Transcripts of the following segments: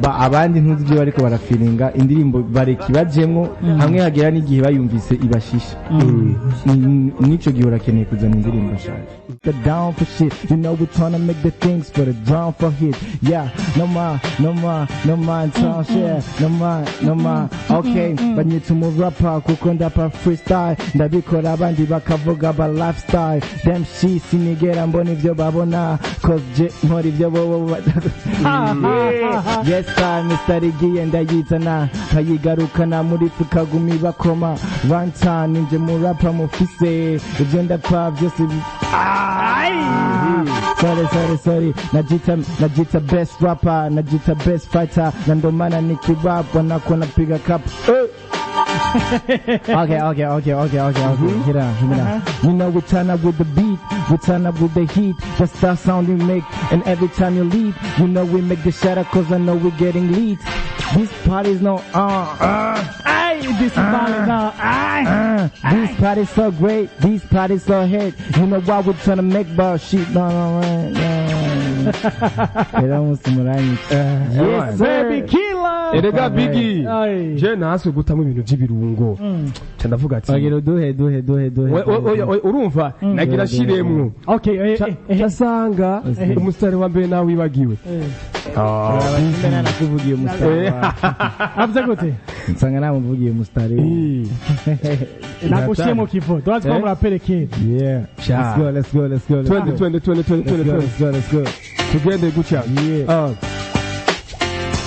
Ba abandi ntuzi ibyo bariko barafiringa. Indirimbo bareka ibajemwo, hamwe hagera n'igihe bayumvise ibashisha. N'ico gihe urakeneye kuzana indirimbo nshaje. The down for shit, you know we tryna make the things for the drown for hit. Yeah, no ma, no ma, no man, sound share, no ma, no ma. Okay, banyita umurapa kuko ndapa freestyle, ndabikora abandi bakavuga ba lifestyle. Them shit sinigera mbona ivyo babona, 'cause je nkora ivyo bobo. Yes, I Mr. Igiye ndayizana nkayigarukana muri tukagumi bakoma one time ninje murapa mufise ivyo ndapfa byose. Sorry, sorry, sorry. Najita, najita best rapper, najita best fighter, na ndo maana nikirap wanakuwa napiga cup. Eh. Okay. Hit out, hit out. You know we turn up with the beat, we turn up with the heat. That's the sound we make, and every time you leave, you know we make the shatter 'cause I know we're getting leads. This party's no Ay, this is valid now. Ay. This party's so great, this party's so hit. You know why we tryna make bar shit. No, no, no, no. Era umunsi. Yes, sir. Baby Killer. Erega Bigi, Ay. je naswe gutamo ibintu by'ibirungo, ca ndavuga ati Wagira uduhe, duhe, duhe, duhe. Oya, urumva nagira shiremwo. Okay, Casanga umusitari wa mbere nawe wibagiwe. Nsanga nakuvugiye umusitari wawe. Avuze gute? Nsanga namuvugiye umusitari. Nagushiye mu kivo. Turazi ko murapere kera. Yeah. Let's go, let's go, let's go, let's Twende, go. twende, twende, twende, Let's twende, go, twende. let's go, let's go. Tugende gutya. Yeah. Ah.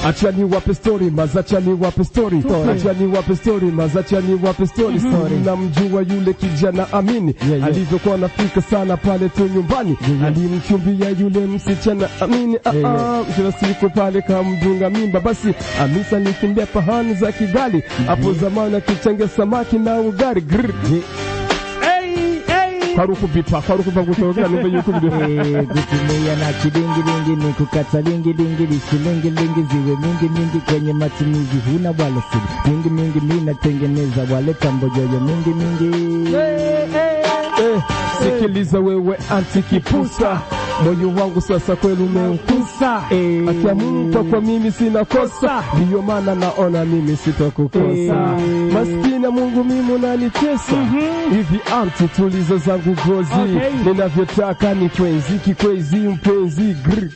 Acha niwape story maza, acha niwape story, acha niwape story maza, acha niwape story. Namjua yule kijana Amini alivyokuwa anafika sana pale tu nyumbani, alimchumbia yule msichana Amini. Ah, ah, kila siku pale kamdunga mimba, basi Amisa alikimbia pahani za Kigali hapo zamani akichangia samaki na ugali. Grr. Hey, hey. Kwari ukubipa, kwari ukuva gutogera numve yuko biri. Eh, kutumia na kilingilingi ni kukata lingilingi lishilingilingi ziwe mingi mingi kwenye matumizi huna wala siri mingi mingi mi natengeneza waleta mbojoyo mingi mingi. Eh, sikiliza wewe anti kipusa, moyo wangu sasa kweli umeukusa. Eh. Akia Mungu kwa mimi sina kosa, ndiyo maana naona mimi sitakukosa. Eh. Maskini ya Mungu mimi unanitesa hivi anti, tulizo zangu gozi. Ninavyotaka ni kwenzi kikwezi mpenzi. Grr.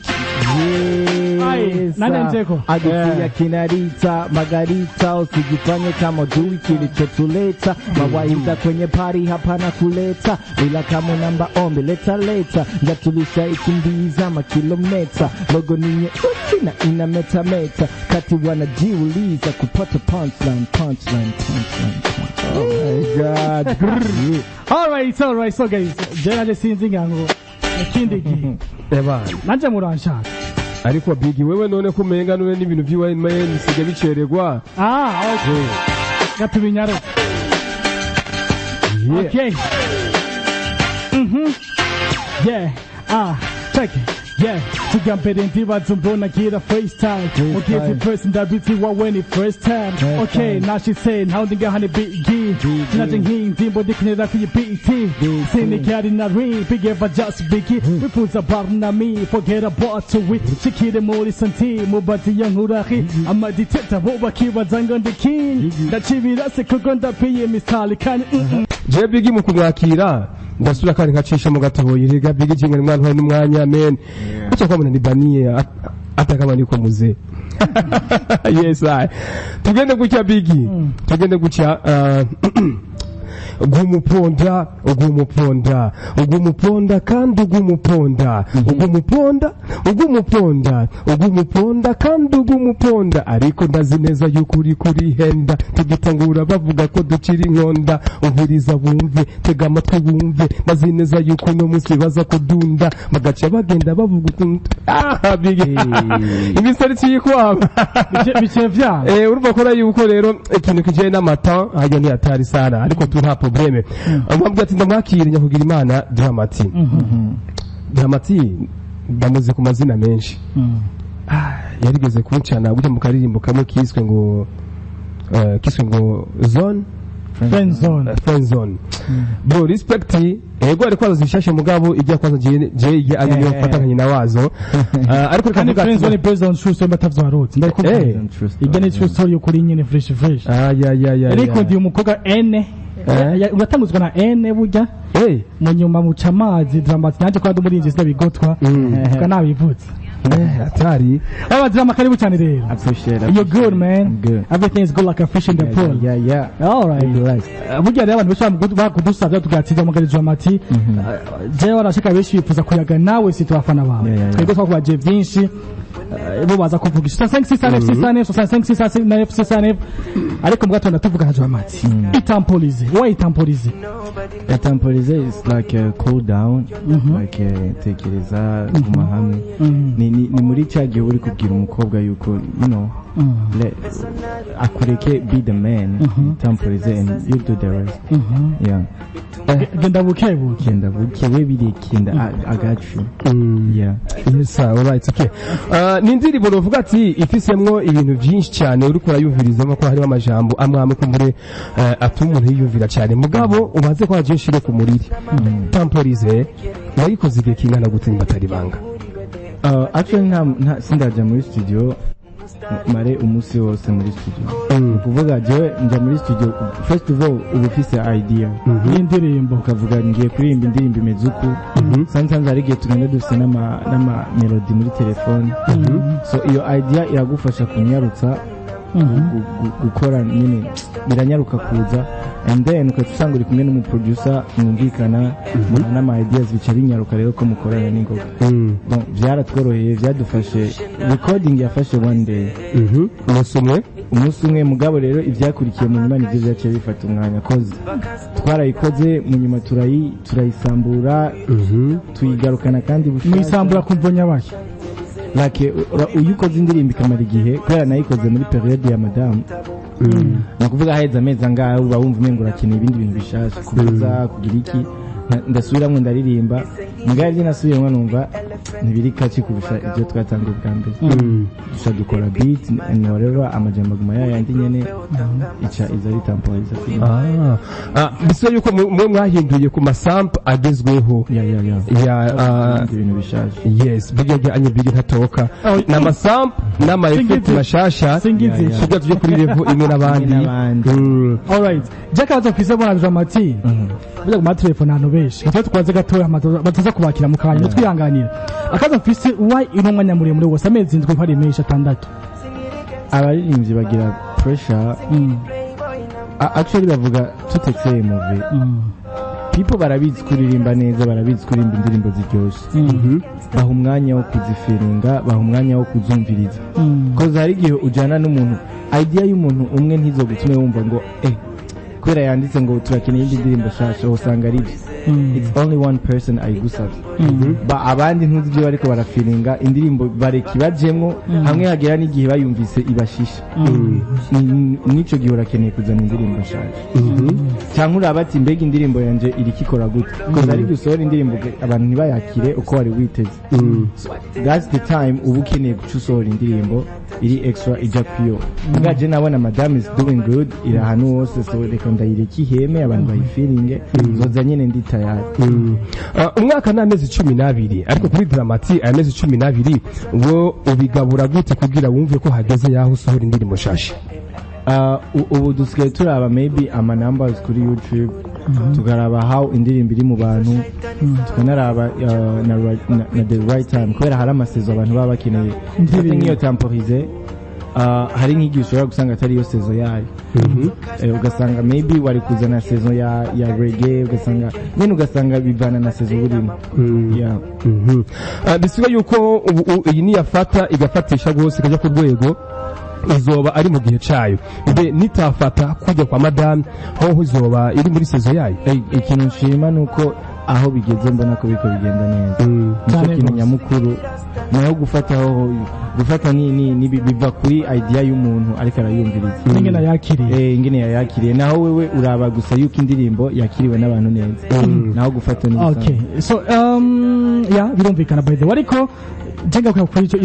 Ai, Yes, nani mteko? Hadithi ya kinarita Margarita, usijifanye kama jui kilichotuleta mawaidha kwenye pari hapana kuleta, ila kama namba ombi leta leta njatulisha ikimbiza makilometa logo ni nyeusi na ina meta meta kati wanajiuliza kupata punchline, punchline, punchline, punchline. Oh my God. Grr. Alright, alright. So guys, je naje sinzi ngango ikindi gihe Eba, nanje muranshaka. Ariko Bigi wewe none kumenga none n'ibintu by'iwawe bisigaye bicererwa. Ah, okay. Gatubinyaro. Yeah. Okay. Yeah. Ah, check it. Yeah, tujya mbere ndibaza mbona gira FaceTime mugize person ndabizi wawe ni first time. First Okay, time. nashitse ntawundi ngaha ni Biggie, sinaje nk'indimbo ndikinira kuyi BT sinikari na ring big ever just Biggie wifuza bar na me forget about to we shikire muri santi mubazi ya nkurahi amaditeta bo bakibaza ngo ndi king ndacibirase kuko ndapiye misali kandi Je Bigi mu kumwakira ndasubira kandi nkacisha mu gatoyi. Rega Bigi jinga ni mwana n'umwanya men uca kwamuna ni baniye atakama niko muze. Yes, I tugende gutya Bigi, tugende gutya. Ugumuponda, ugumuponda, ugumuponda kandi ugumuponda, ugumuponda, ugumuponda, ugumuponda kandi ugumuponda, ariko ndazi neza yuko uri kurihenda. Tugitangura bavuga ko dukiri inkonda. Umviriza wumve, tega amatwi wumve, ndazi neza yuko uno munsi baza kudunda bagaca bagenda bavuga ukuntu. Ah, Bigi, imisari ciyikwama. Bice vya Eh, urumva ko yuko rero ikintu kijanye n'amata hajya ni hatari sana, ariko tu nta problème. Amubwira ati ndamwakire nyakugira Imana Dramati. Dramati ndamuzi ku mazina menshi. Ah, yarigeze kuncana gutya mu karirimbo kamwe kiswe ngo zone. Friend zone. Friend zone, bro, respect. Ego, ariko azo zishashe, mugabo ijya kwanza je ijya ari niyo mfata nka nyina wazo. Ariko reka Kandi mvuga friend zone ati based on true story, batavyo ndakubwira. True story. Ijya ni true story y'ukuri nyine, fresh fresh. Ah, ya ya ya. Yarikundiye umukobwa N. Uratanguzwa na N burya. Mu nyuma muca amazi Drama T. Nanjye kwa ndi umurinzi sinabigotwa, tuka nabivutse. Atari. Aba Drama, karibu cyane rero. Appreciate. You're good, man. I'm good. Everything is good like a fish in the Yeah, pool. yeah. All right. Blessed. Burya rero abantu benshi bakudusabye tugatsinda amagara Drama T. Jewe barashaka, benshi bifuza kuyaga nawe, si tubafana bawe. Yeah. Twebwe twakubaje byinshi. Bo baza kuvugisha 65 6 6 65 6 9 6 9, ariko mu gatondo tuvuga na Drama T. Itampolize, why itampolize? Temporize is like a cool down, like tekereza, guma hamwe. Ni muri cya gihe uri kubwira umukobwa yuko akureke be the man, temporize and you do the rest. Yeah. Genda buke buke. Genda buke, we bireke, I got you. Yeah. Yes sir, alright, okay. Ni indirimbo novuga ati ifisemwo ibintu byinshi cyane, uriko urayumvirizamo ko harimo amajambo amwe amwe kumbure atuma umuntu yiyumvira cyane, mugabo ubanze ko hagiye shire ku muriri. Temporize wayikoze igihe kingana gute, nimba atari banga? Actually nta sindaja muri studio mare umunsi wose muri studio. Ni ukuvuga jewe nja muri studio, first of all uba ufise idea y'indirimbo, ukavuga ngiye kuririmba indirimbo imeze uku. Sometimes hari igihe tugenda dufise n'ama melody muri telefone, so iyo idea iragufasha kunyarutsa gukora nyine, biranyaruka kuza, and then ugaca usanga uri kumwe n'umuproducer mwumvikana n'ama ideas, bica binyaruka rero ko mukorana n'ingoga. Bon, byaratworoheye, byadufashe, recording yafashe one day. Umunsi umwe. Umunsi umwe. Mugabo rero ibyakurikiye mu nyuma nibyo byaciye bifata umwanya, koze twarayikoze, mu nyuma turayisambura, tuyigarukana kandi bushasha. Mwisambura kumvo nyabaki? Like iyo ukoze indirimbo ikamara igihe, kubera nayikoze muri période ya madamu, ni ukuvuga haheze amezi angahe, uba wumva umengo urakeneye ibindi bintu bishasha kubuza kugira iki. Ndasubiramwo ndaririmba, mugabo ibyo nasubiyemwo numva ntibiri kaci kurusha ibyo twatangiye bwa mbere. Duca dukora beat and whatever, amajambo aguma yayandi nyene, ica iza ari temporize. Ah, bisa yuko mwe mwahinduye ku masample agezweho. Yeah. Ya. Ibindi bintu bishaje. Yes, bijya bijyanye bijya ntatoka n'amasample n'ama effect Singizi. mashasha Singizi. Yeah. kugira tujye kuri level imwe n'abandi. Imwe n'abandi. Alright, Jack aza kwise bona Drama T burya ku matelefone ahantu benshi twe twaze gatoya bataza kubakira mu kanya, mutwihanganira. Akaza mfise, why ino mwanya muremure wose, amezi 7, hari menshi, 6? Abaririmbyi bagira pressure. Actually bavuga tutexeye mauvais people, barabizi kuririmba neza, barabizi kuririmba indirimbo ziryoshe, baha umwanya wo kuzifiringa, baha umwanya wo kuzumviriza, koza hari igihe ujyana n'umuntu, idea y'umuntu umwe ntizogutume wumva ngo kubera yanditse ngo turakeneye indi ndirimbo shasha, usanga ari byo. It's only one person ayigusabye, ba abandi ntuzi ibyo bariko barafiringa indirimbo, bareka ibajemwo hamwe hagera n'igihe bayumvise ibashisha. N'ico gihe urakeneye kuzana indirimbo nshaje, cyangwa uraba ati mbega indirimbo yanje iriko ikora gute, koza ari gusohora indirimbo abantu ntibayakire uko wari witeze. So, that's the time uba ukeneye guca usohora indirimbo iri extra ija kuyo. Bwaje nabona madame is doing good, iri ahantu hose, so reka ndayireke iheme, abantu bayifiringe, nzoza nyene ndi tayari. Umwaka n'amezi 12, ariko kuri Drama T aya mezi 12 wo ubigabura gute kugira wumve ko hageze yaho usohora indirimbo shasha? Ubu dusigaye turaba maybe ama numbers kuri YouTube, tukaraba how indirimbo iri mu bantu, tukanaraba na the right time, kubera hari amasaison abantu baba bakeneye. Dufate nk'iyo temporize, hari nk'igihe ushobora gusanga atari yo saison yayo. Ugasanga maybe wari kuzana saison ya reggae, ugasanga nyine ugasanga bivana na saison burimo, yeah. Bisiga yuko ubu iyi niyafata igafatisha rwose ikajya ku rwego, izoba ari mu gihe cayo. Mbe nitafata kujya kwa madame, hoho izoba iri muri saison yayo? Ikintu nshima ni uko aho bigeze mbona ko biriko bigenda neza. Nicyo Cyane kintu rwose. nyamukuru. Naho gufata, hoho gufata ni biva kuri idea y'umuntu ariko arayumviriza n'ingene yakiriye. Ingene yayakiriye. Naho wewe uraba gusa yuko indirimbo yakiriwe n'abantu neza, naho gufata ni Okay, so yeah, birumvikana by the way, ariko Jenga kuri ico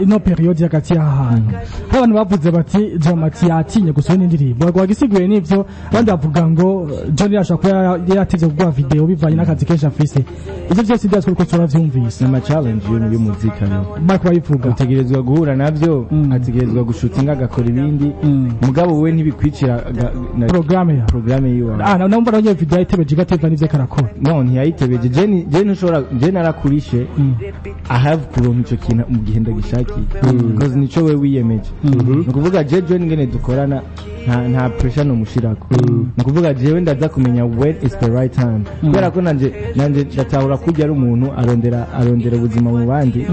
ino période hagati y'ahantu abantu bavuze bati Drama-T yatinye gusohora indirimbo, wagisiguye n'ivyo, abandi bavuga ngo John yashobora kuba yaratevye kuguha video bivanye n'akazi kenshi afise. Ivyo vyose ndibaza ko turavyumvise. Ni ama challenge y'umuzika yo. Mark bayivuga. Utegerezwa guhura navyo, ategerezwa gushutinga, agakora ibindi, mugabo we ntibikwicira programme ya programme yiwawe. Ah, numva nayo video yayitebeje igateva n'ivyo karakora. No, ntiyayitebeje. Je ntushobora, je narakurishe. I have kuronka ico kintu mu gihe ndagishakiye, because nico we wiyemeje. Ni ukuvuga je John ngene dukorana, nta pressure nomushirako. Ni ukuvuga jewe ndaza kumenya when is the right time, kubera ko nanje ndatahura kurya ari umuntu arondera ubuzima mu bandi.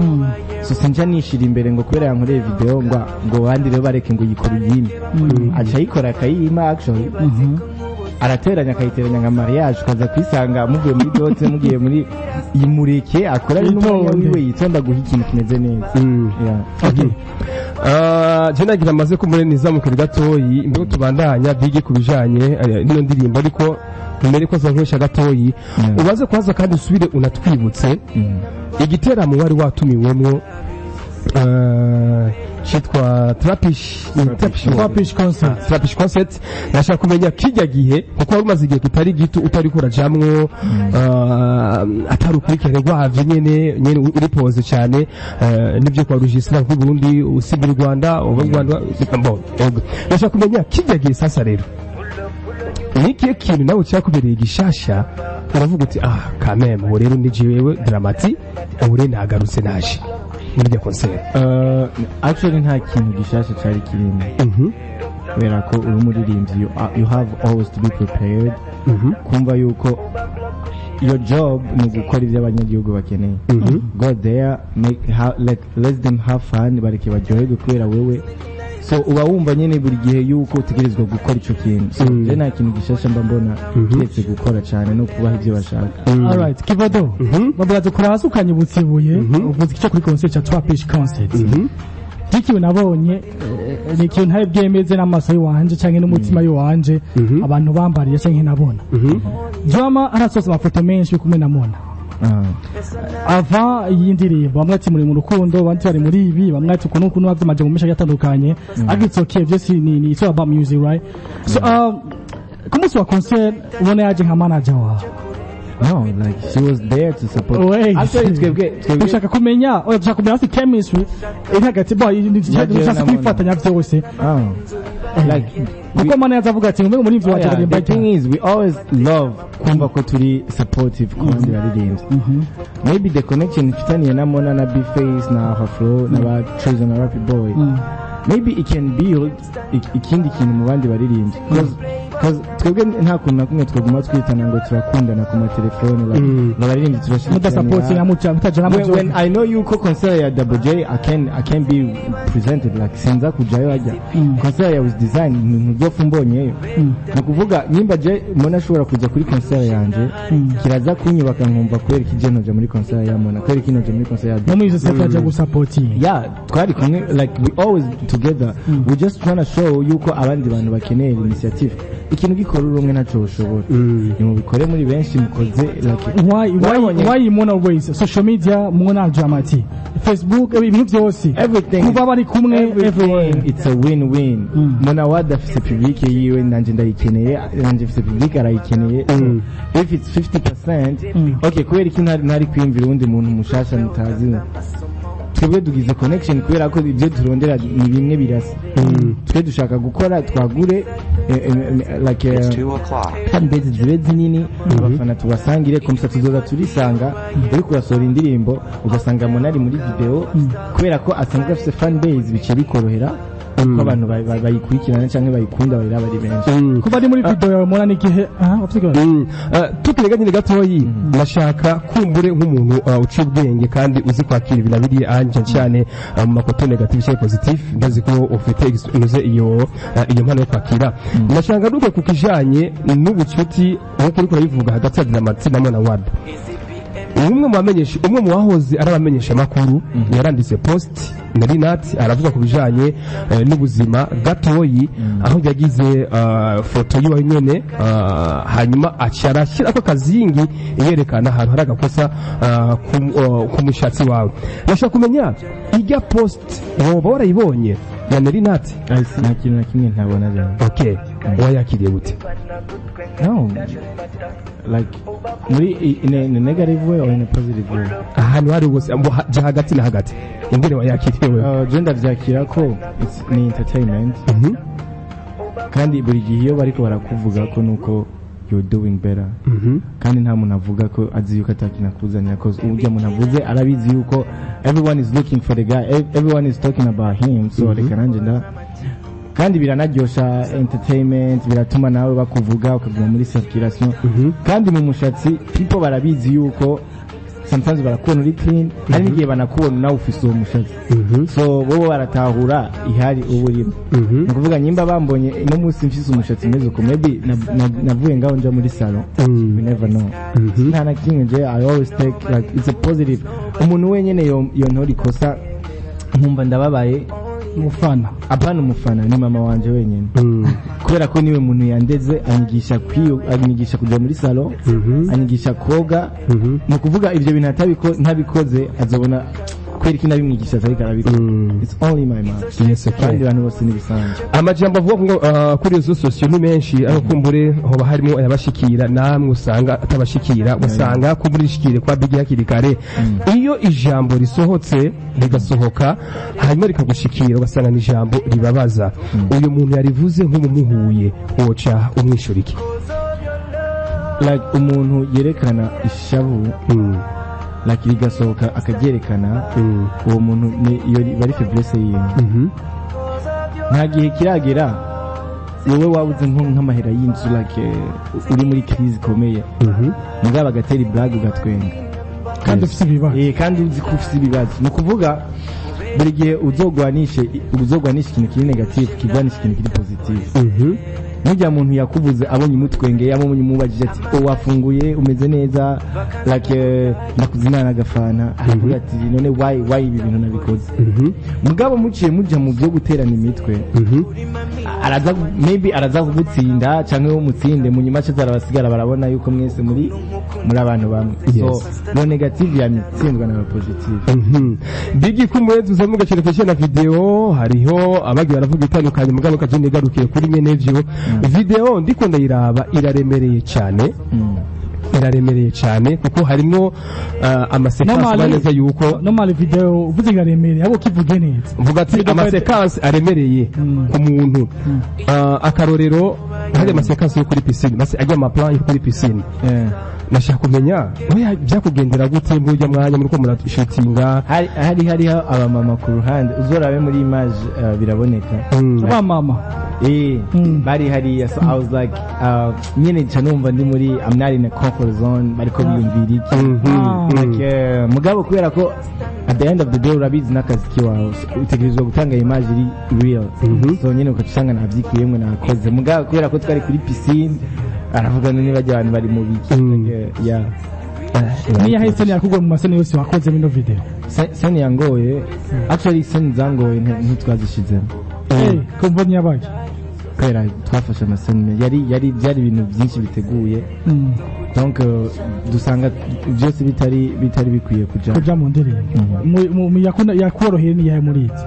So sinca nishira imbere ngo kubera yankoreye video ngo abandi rero bareke ngo yikora iyindi, aca ayikora akayima. Actually arateranya, akayiteranya nka mariage, ukaza kwisanga muvuye muri dot, mugiye muri imureke akora ari n'umwanya Yitonde. wiwe, yitonda guha ikintu kimeze neza. Yeah. Okay. Je nagira amaze kumure nizamukire gatoyi imbere ko tubandanya bige ku bijanye n'ino ndirimbo, ariko mbere ko zankoresha gatoyi ubaze kwaza kandi usubire unatwibutse igiteramo wari watumiwemwo cyitwa Trapish. Trapish concert. Trapish concert. Nashaka kumenya kijya gihe, kuko wari umaze igihe kitari gito utari kurajamwo, atari ukurikirane rwavyo nyene nyene, uri pose cyane nibyo kwa Rugisira ku Burundi, usibira u Rwanda, uva mu Rwanda. Bon, ego. Nashaka kumenya kijya gihe sasa rero ni ikihe kintu nawe cyakubereye gishasha, uravuga uti: "Ah, kameme, ubu rero ni jewe Drama-T, ubu rero nagarutse, naje muri iryo concert"? Actually nta kintu gishasha cari kirimo, kubera ko uri umuririmbyi, you have always to be prepared, kumva yuko your job ni ugukora ibyo abanyagihugu bakeneye. Go there, make ha, like, let them have fun, bareke baryoherwe kubera wewe. So uba wumva nyene buri gihe yuko utegerezwa gukora ico kintu. So je nta kintu gishasha mba mbona, kiretse gukora cyane no kubaha ibyo bashaka. Alright, Kivodo. Babura dukora hasi, ukanyibutsa ibuye, uvuze icyo kuri concert cha Trapish concert. Ikintu nabonye ni ikintu ntari bwemeze n'amaso y'iwanje canke n'umutima y'iwanje, abantu bambariye canke nabona. Drama arasoza amafoto menshi uri kumwe na Mona. Ava y'indirimbo, bamwe ati muri mu rukundo, abandi bari muri ibi, bamwe ati ukuntu ukuntu bavyamaje mu misha atandukanye. Ariko it's okay, byose ni it's all about music, right? So ku munsi wa concert ubona yaje nka manager wawe? No, like, she was there to support. Wait. Actually twebwe Ushaka kumenya, oya, dushaka kumenya hasi chemistry iri hagati bo. Yagiye Dushaka na Mona. kwifatanya byose. Ah. Like Kuko mana yaza avuga ati ngo muri ivyo Oh, yeah. waje. The thing is, we always love kumva ko turi supportive ku bandi baririmbyi. Maybe the connection mfitaniye na Mona na Bface na Afro na ba Trezo na Rappy Boy, maybe it can build ikindi kintu mu bandi baririmbyi, 'cause twebwe nta kuntu na kumwe twaguma twitana ngo turakundana ku matelefone, like ngo abaririmbyi Mudasupportinga turashyigikiranira. Muca mutaja When I know yuko concert ya Double J, I can be presented, like sinza kujayo hajya concert ya Wiz Design, ntuzopfa umbonyeyo. Ni ukuvuga nyimba je Mona ashobora kuja kuri concert yanje, kiraza kunyubaka nkumva kubera iki je noja muri concert ya Mona, kubera iki noja muri concert ya No muri izo step yaje gusupportinga. Yeah, twari kumwe, like we always together. We just trying to show yuko abandi bantu bakeneye initiative. Ikintu gikora uri umwe ntaco ushobora, nimubikore muri benshi, mukoze like Why Warabonye- why Mona always social media, Mona Drama-T, Facebook, ibintu byose Everything. kuva bari kumwe everywhere. Everything, it's a win-win. Mona Wada afise public yiwe, nanje ndayikeneye, nanje mfise public, arayikeneye. So if it's 50%, okay, kubera iki ntari kwiyumvira uwundi muntu mushasha mutazi? Twebwe dugize connection kubera ko ibyo turondera ni bimwe, birasa. Twe dushaka gukora twagure like It's 2 o'clock. Fan base zibe zinini, abafana tubasangire komsa, tuzoza turisanga. Uriko urasohora indirimbo ugasanga Mona ari muri video, kubera ko asanzwe afise fan base, bice bikorohera ko abantu bayikurikirana canke bayikunda, bayiraba ari benshi. Kuba ari muri video yawe Mona n'igihe ah wafite ikibazo. Tukirega nyine gatoyi, ndashaka kumbure nk'umuntu uciye ubwenge kandi uzi kwakira ibintu biri anje cyane mu ma côté négatif cyangwa positif, ndazi ko ufite unoze iyo mpano yo kwakira. Ndashaka ngaruke ku kijanye n'ubucuti nk'uko uriko urabivuga hagati ya Drama-T na Mona Ward. Umwe mu bamenyesha, umwe mu bahoze ari abamenyesha makuru yaranditse post, Nelly Nat, aravuga ku bijanye n'ubuzima gatoyi, aho yagize foto yiwe nyene, hanyuma aca arashyirako akazingi yerekana ahantu hari agakosa ku mushatsi wawe. Ndashaka kumenya ijya post woba warayibonye ya Nelly Nat? Nta kintu na kimwe ntabona rero. Okay, wayakiriye gute? No, like muri in a negative way or in a positive way? Ahantu hari hose, jya hagati na hagati ingene wayakiriye wewe. Je ndavyakira ko ni entertainment, kandi buri gihe iyo bariko barakuvuga ko nuko you're doing better, kandi nta muntu avuga ko azi yuko atakintu akuzanira, cause urya muntu avuze arabizi yuko everyone is looking for the guy, everyone is talking about him, so reka nanjye nda kandi biranaryosha entertainment, biratuma nawe bakuvuga ukaguma muri circulation. Kandi mu mushatsi people barabizi yuko sometimes barakubona uri clean, hari n'igihe banakubona nawe ufise uwo mushatsi, so bo baratahura ihari uba urimo. Ni ukuvuga nyimba bambonye ino munsi mfise umushatsi umeze uko, maybe navuye ngaho nja muri salon, we never know. Nta na kimwe, je I always take like it's a positive. Umuntu wenyene yontora ikosa nkumva ndababaye. Umufana? Apana umufana, ni mama wanje wenyene, kubera ko niwe muntu yandeze, anyigisha kwiyo, anyigisha kuja muri salon, anyigisha koga. Ni ukuvuga ivyo bintu ntabikoze azobona kubera iki nabimwigisha atariko arabikora. It's only my mom. Yes, okay. Abandi bantu bose nibisanzwe. Amajambo avuga ngo kuri réseaux sociaux ni menshi, ariko kumbure hoba harimo ayabashikira namwe usanga atabashikira, usanga kumbure ishikire kwa Big hakiri kare. Iyo ijambo risohotse, rigasohoka hanyuma rikagushikira, ugasanga ni ijambo ribabaza, uyu muntu yarivuze, nk'umumuhuye woca umwishura iki? Like umuntu yerekana ishavu, like rigasohoka akaryerekana, uwo muntu ni iyo bari faiblesse yiwe. Nta gihe kiragera wowe wabuze nk'amahera y'inzu, like uri muri crise ikomeye, mugabo agatera iblague ugatwenga. Kandi ufite ibibazo. Eh, kandi uzi ko ufite ibibazo. Ni ukuvuga buri gihe uzogwanishe ikintu kiri negative, kigwanishe ikintu kiri positive. Nujya muntu yakuvuze abonye umutwenge, abonye umubajije ati: "Oh, wafunguye, umeze neza, like ndakuzimana n'agafana," aravuga ati: "None why ibi bintu nabikoze?" Mugabo muciye muja mu byo guterana imitwe, araza maybe araza kugutsinda cyangwa wowe umutsinde, mu nyuma cyo arabasigara barabona yuko mwese muri abantu bamwe. So no negative yamitsindwa na positive. Bigi kumwe tuza mu gaciro na video, hariho abagiye baravuga itandukanye, mugabo kaje nigarukiye kuri nyene vyo video ndiko ndayiraba, iraremereye cyane. Iraremereye cyane kuko harimo amaséquences neza yuko Normal video uvuze iraremereye, abo kivuge neza. Mvuga ati amaséquences aremereye ku muntu. Akarorero hari amaséquences yo kuri piscine, mase ajya amaplan yo kuri piscine. Nashaka kumenya oya byakugendera gute muri ujya mwanya muri ko murashutinga? Hari hariho abamama ku ruhande, uzorabe muri image, biraboneka. Ba mama? Eh, bari hariya, so I was like nyene nca numva ndi muri, I'm not in a comfort zone, bariko biyumvira iki? Like, mugabo kubera ko at the end of the day urabizi n'akazi kiwawe, so utegerezwa gutanga image iri real, so nyene ugaca usanga navyikuyemwe nakoze. Mugabo kubera ko twari kuri piscine, aravuga none bajya abantu bari mu biki? Like, yeah. Niyo ahetse yakugwa mu mascènes yose wakoze mino video? Scène yangoye, actually scène zangoye ntitwazishizemo. Eh, kumva nyabaye. Kubera twafashe amascènes yari byari ibintu byinshi biteguye, donc dusanga byose bitari bikwiye kuja Kuja mu ndirimbo. Yakoroheye ni yahe muri izi?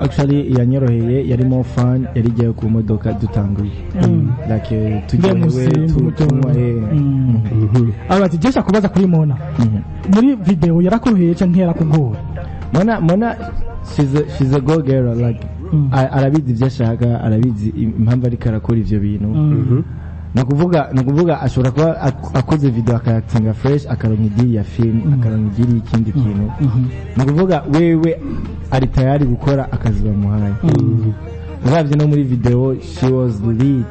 Actually yanyoroheye yari more fun, yari igiye ku modoka dutanguye, like turyohewe, tunywa. Aba ati jesha kubaza kuri Mona. Muri video yarakoroheye canke yarakugora? Mona she's a go girl, like arabizi ibyo ashaka, arabizi impamvu ariko arakora ivyo bintu. Ni ukuvuga ashobora kuba akoze video akayatinga fresh, akaronka idiri ya film, akaronka idiri y'ikindi kintu. Ni ukuvuga wewe ari tayari gukora akazi bamuhaye. Uravye no muri video, she was lit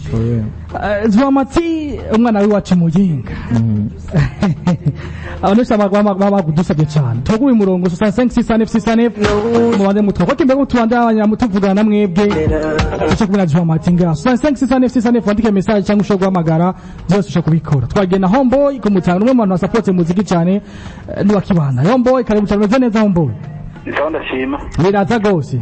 for real. Drama T, umwana w'iwacu Muyinga. Abantu benshi bagudusabye cyane, tuguye umurongo 65 69 69, mubande mutwa ko imbere tubandanya mutuvugana na mwebwe, tuce kumwe na Drama T ngaha. 65 69 69, wandike message cyangwa ushobora guhamagara, byose ushobora kubikora. Twagiye na Homeboy kumutanga, umwe mu bantu basupporte muziki cyane, niwakibana. Homeboy, karibu cyane. Umeze neza, Homeboy? Sawa, ndashima. Biraza gose.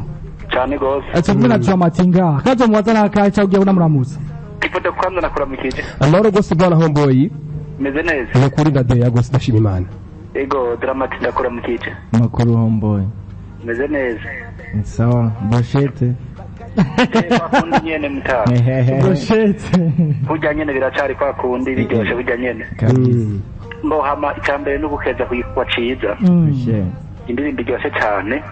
Cyane gose. Ati kumwe na Drama T ngaha, kaje mubaza n'akahe cyangwa ugiye unamuramutsa? Ifoto kwanza, nakuramukije. Amahoro rwose, bwana Homeboy. Meze neza. Ni ukuri ndadeya rwose, ndashima Imana. Ego, Drama T, ndakuramukije. Makuru, Homeboy? Meze neza. Ni sawa, boshete. Eh, kwa kundi nyene mtaa. Brochette. Burya nyene biracari kwa kundi, biryoshe burya nyene. Kabisa. Mbohama icambere n'ugukeza ku gikorwa ciza. Appreciate. Indirimbo iryoshe cane,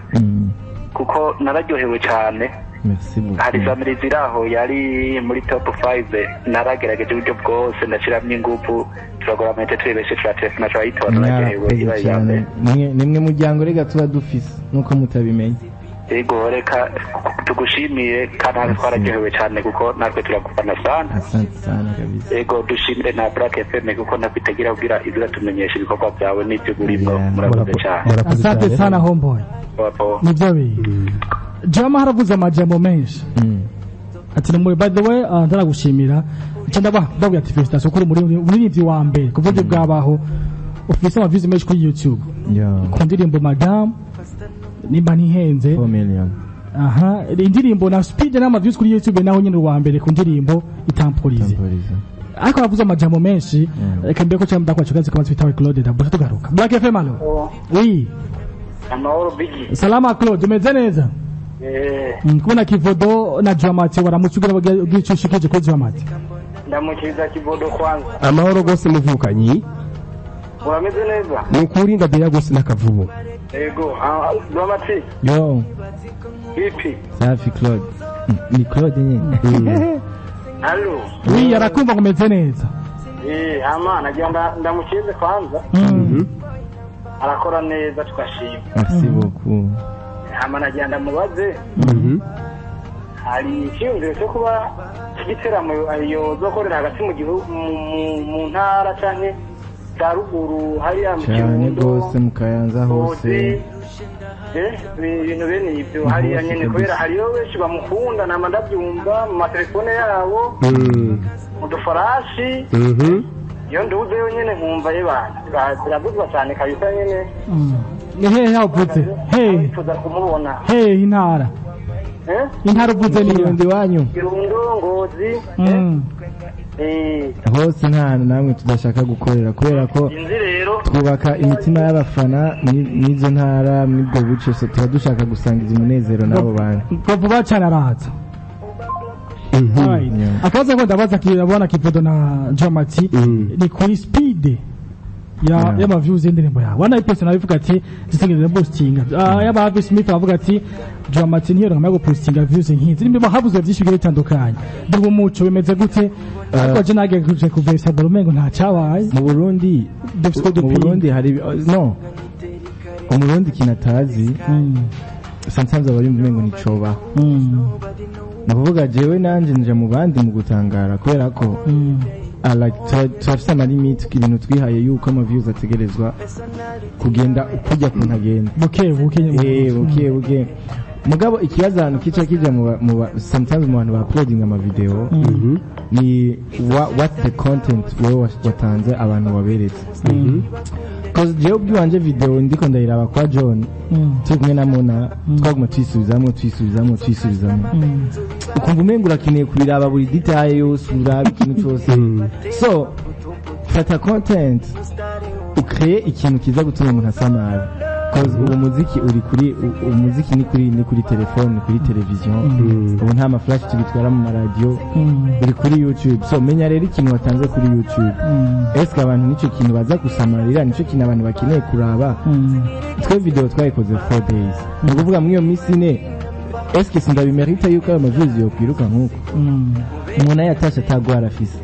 kuko nararyohewe cane. Merci beaucoup. Hari family ziraho yari muri top 5, naragerageje uburyo bwose, ndashiramwo ingufu, turagura amayinite turi benshi, turatelefona, turayitora, nararyohewe. Mwarakoze Ibaye iya cyane. mbere. Nimwe muryango rega tuba dufise nuko mutabimenya. Ego, reka tugushimiye kandi natwe twararyohewe cyane kuko natwe turagufana sana. Asante sana kabisa. Ego, dushimire na Black FM kuko natwe itagira kugira iza tumenyesha ibikorwa byawe n'ibyo urimo. Yeah. Murakoze cyane. Murakoze Asante cyane. sana, Homeboy. Wapo. Nibyo bihe Drama haravuze amajambo menshi. Ati ni by the way, ndaragushimira nca ndaba ndabwira ati félicitations kuri muri umuririmbyi wa mbere ku buryo bwabaho ufise ama views menshi kuri YouTube ku ndirimbo Madam, nimba ntihenze. 4 million. Aha, indirimbo na speed n'ama views kuri YouTube, naho nyine uwa mbere ku ndirimbo Itampolize. Tempolize. Ariko aravuze amajambo menshi. Reka mbere ko cyangwa ndakwacu kazi kamanzi bitawe Claude ndabwo tugaruka. Black FM, allo, oui. Amahoro, Bigi. Salama, Claude, umeze neza? Eh. Kubona Kivodo na Drama T, waramutse ugira ugira icyo ushikije kuri Drama T. Ndamukiriza Kibodo kwanza. Amahoro rwose, muvukanyi. Urameze neza? Ni ukuri ndadeya rwose n'akavubu. Ego, Drama T. Yo. Vipi? Safi, Claude. Ni Claude nyine. Allo. Oui, arakumva ngo umeze neza. Eh, ama nagira ndamukize kwanza. Arakora neza, tugashima. Merci beaucoup. Ama nagira ndamubaze, hari icyiyumviro cyo kuba igiteramo yozokorera hagati mu gihugu, mu ntara canke za ruguru hariya mu Cyane Kirundo, rwose, mu Kayanza hose. Ngozi, ibintu bene ibyo hariya Hose nyene kabisa. Kubera hariyo benshi bamukunda, nama ndabyumva mu matelefone yabo, mu dufarashi. Iyo nduzeyo nyene nkumva ye bana biravuzwa cyane kabisa nyene. Ni hehe aho uvuze hehe? Bifuza kumubona. Hehe intara? Eh? Intara uvuze niyo? Kirundo iwanyu. Kirundo, Ngozi. Hose nta hantu namwe tudashaka gukorera kubera ko Inzi rero twubaka imitima y'abafana n'izo ntara mw'ubwo buce, so tuba dushaka gusangiza umunezero n'abo bantu. Ngo vuba cyane araza. Right. Yeah. Akabazo ko ndabaza kirabona Kivodo na Drama T ni kuri speed ya y'ama views y'indirimbo yawe. Wana ipost nawe ivuga ati zitegereza postinga. Ah, yaba Harvey Smith avuga ati Drama T niyo ngamye gupostinga views nk'izi. Nimba havuzwe byinshi bigiye bitandukanye. Dore umuco bimeze gute? Ariko je nagiye kuje kuversa mbona nta cyabaye. Mu Burundi Dufite mu dupinga. Burundi hari no Umurundi ikintu atazi, sometimes aba yumva umengo nticobaho. Ni ukuvuga jewe nanje nje mu bandi mu gutangara kubera ko like, turafise ama limit, ibintu twihaye yuko ama views ategerezwa kugenda kujya kuntu agenda. Buke buke. Eh, buke buke. Mugabo ikibazo ahantu kica kija sometimes mu bantu ba uploading ama video ni what's the content wewe watanze, abantu waberetse. Cause jewe ubwiwanje video ndiko ndayiraba kwa John, turi kumwe na Mona, twaguma tuyisubizamo, tuyisubizamo, tuyisubizamo, ukumva umengo urakeneye kubiraba buri detail yose, uraba ikintu cyose. So fata content, ukreye ikintu kiza gutuma umuntu asamara, cause ubu muziki uri kuri umuziki ni kuri telefone, ni kuri television. Ubu nta ma flash tubitwara mu maradiyo, uri kuri YouTube. So menya rero ikintu watanze kuri YouTube, eske abantu nicyo kintu baza gusamarira, nicyo kintu abantu bakeneye kuraba? Twe video twayikoze 4 days, ni ukuvuga muri iyo minsi ine, eske sindabimerita yuko ayo ma views yokwiruka nk'uko umuntu ayatashe atagwara afise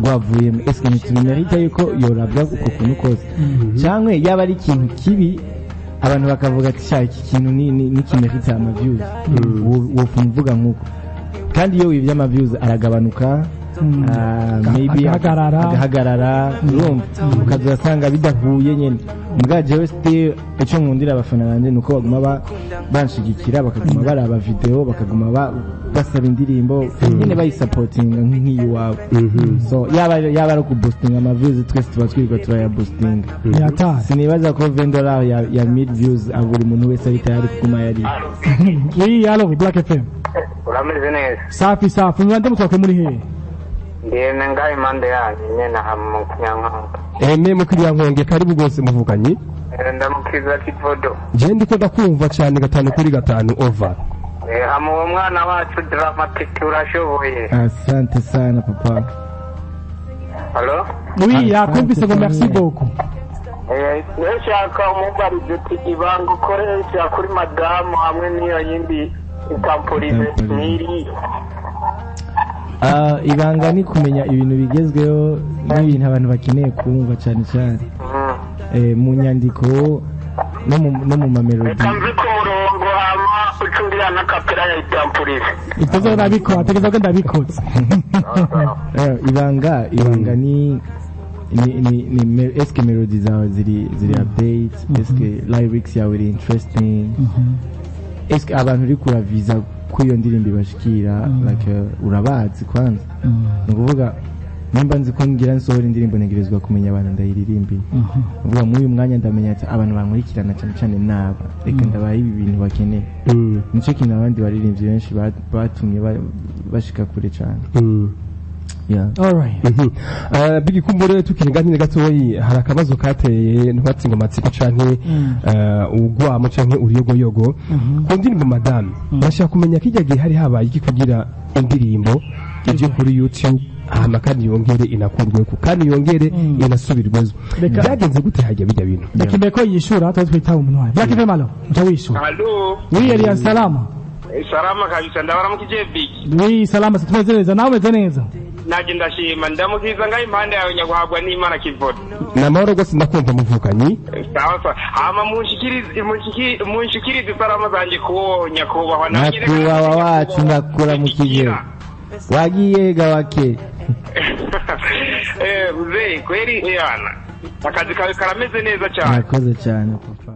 gwavuyemo? Eske ntitubimerita yuko yorabwa uko kuntu kose, canke yaba ari ikintu kibi? Abantu bakavuga ati: "Sha, iki kintu ni kimerite ama views." Wopfa uvuga nkuko, kandi iyo wivye ama views aragabanuka, maybe Agahagarara. Agahagarara, urumva ukaza urasanga bidahuye nyene. Mbwa jewe still icyo nkundira abafana banje nuko baguma banshigikira, bakaguma baraba video, bakaguma basaba indirimbo nyene, bayisapotinga nk'iyiwawe. So yaba ari ukuboostinga ama views, twese tuba twirirwa turayaboostinga. Yataye. Sinibaza ko $20 ya mille views buri muntu wese ari tayari kuguma yari. Oui, allo, Black FM. Urameze neza? Safi safi, mwande mutwakwe muri hehe? Ndiyeme ngaho impande yanyu nyene aha mu Kinyankonge. Eme mu Kinyankonge, karibu rwose muvuganyi. Ndamukiza Kivodo. Je ndiko ndakumva cyane gatanu kuri gatanu, over. Hama uwo mwana wacu Dramatic, urashoboye. Asante sana, papa. Allo? Oui, yakumvise ngo merci Asante. beaucoup. Nshaka umubarize uti ibanga ukoresha kuri madamu hamwe n'iyo yindi itamporize Itamporize. n'iri. Ibanga ni kumenya ibintu bigezweho n'ibintu abantu bakeneye kumva cyane cyane mu nyandiko no mu mamelodi. Reka mve ku murongo, hama ucungira n'akapera ya itamporize. Itezo ndabikora, ategeza ko ndabikoze. Ibanga ni eske melody zawe ziri update, eske lyrics yawe iri interesting, eske abantu uri kuraviza ko iyo ndirimbo ibashikira, like urabazi kwanza. Ni ukuvuga nimba nzi ko ngira nsohora indirimbo, ntegerezwa kumenya abantu ndayiririmbiye. Uvuga muri uyu mwanya ndamenya ati abantu bankurikirana cyane cyane naba, reka ndabaha ibi bintu bakeneye. Nicyo kintu abandi baririmbyi benshi batumye bashika kure cyane. Yeah. Alright. Bigi, kumbure tukiri nyine gatoyi, hari akabazo kateye ntwatsi ngo matsiko canke ugwamo canke uruyogoyogo ku ndirimbo Madame. Bashaka kumenya kijya gihe hari habaye iki kugira indirimbo ije kuri YouTube, hama kandi yongere inakurweko, kandi yongere inasubirwezo. Byagenze gute hajya bijya bintu? Reka imbere ko yishura tuba twitaba umuntu wawe. Black FM, allo, uca wishura. Halo. Oui, Elias, salama. Salama kabisa, ndabaramukije Big. Oui, salama, tumeze neza, nawe umeze neza? Naje ndashima, ndamukiza ngaho impande yawe nyaguhabwa n'Imana Kivodo. Ni amahoro rwose, ndakumva muvukanyi. Sawa sawa, hama munshikirize isalama zanje kuwo nyakubahwa. Nanjye reka Nyakubahwa wacu, ndakuramukije. Wagiye gawake. Mzee, kweli yana akazi kawe karameze neza cyane. Murakoze cyane, papa.